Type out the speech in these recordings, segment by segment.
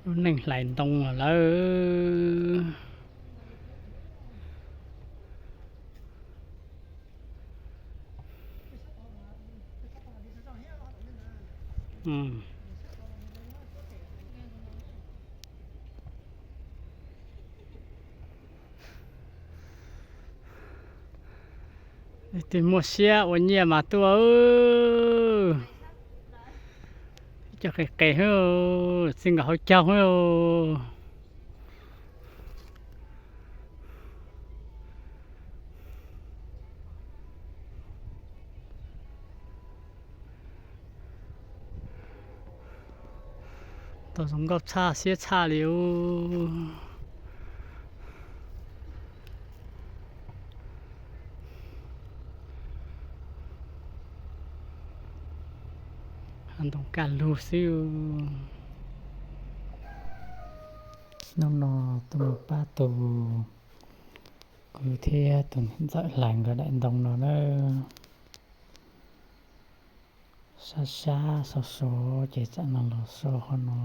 Lub neej hlais ntoo los lawm. Leej twg muaj siab ua nyiaj mas tuaj. Ib co qis qis xwb, txij nkawm hauv caug xwb. Tau zoo nkauj tshaj siab tshaj li os. Hav ntoo kaj lug xwb. Hnub no tuaj mus pab tus kwv thiab tus niam ntxawm hlais nkawd daim ntoo no na. Sab sab sov sov ces txawm no los so hov no,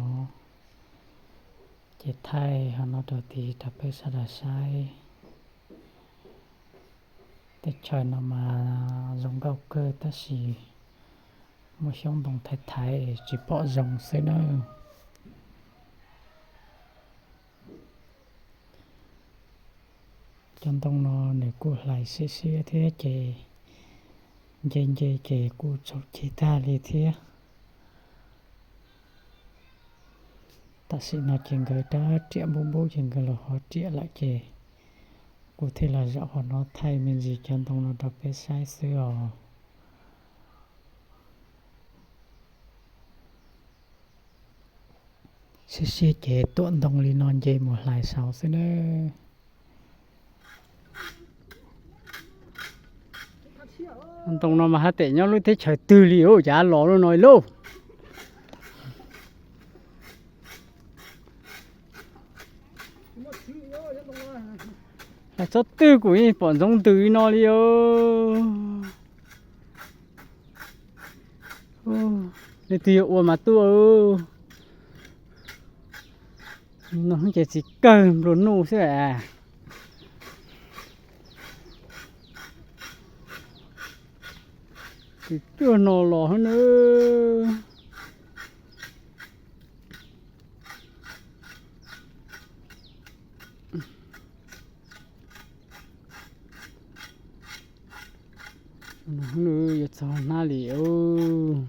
ces thaij hov no rau tid rau peb sawv daws saib. Teb chaws no mas zoo nkauj kawg tab sis muaj xyoob ntoo thaiv thaiv tsis pom zoo xwb nawb. Cov ntoo no nws kuj hlais siab siab thiab ces nce nce ces kuj tsaus ceg tag li thiab. Tam sim no ces nkawd rab riam npub npub ces nkawd los ho riam lawm ces kuv thiaj los zaum hov no thaij me ntsis cov ntoo no rau peb saib xwb os. Siab siab ces tuam ntoo li no nce mus hlais saud xwb nawb. Ntoo no mas haj tem nyob lub teb chaws twg li os, cas los lub no lauj. Hlais txhob twg kuv yeej pom ntsoov ntws li no li os. Leej twg yuav ua mas tuaj. No ces txiv kawg nplua nuj xwb. Tsis cuag no los na. Yuav txog hnab li os.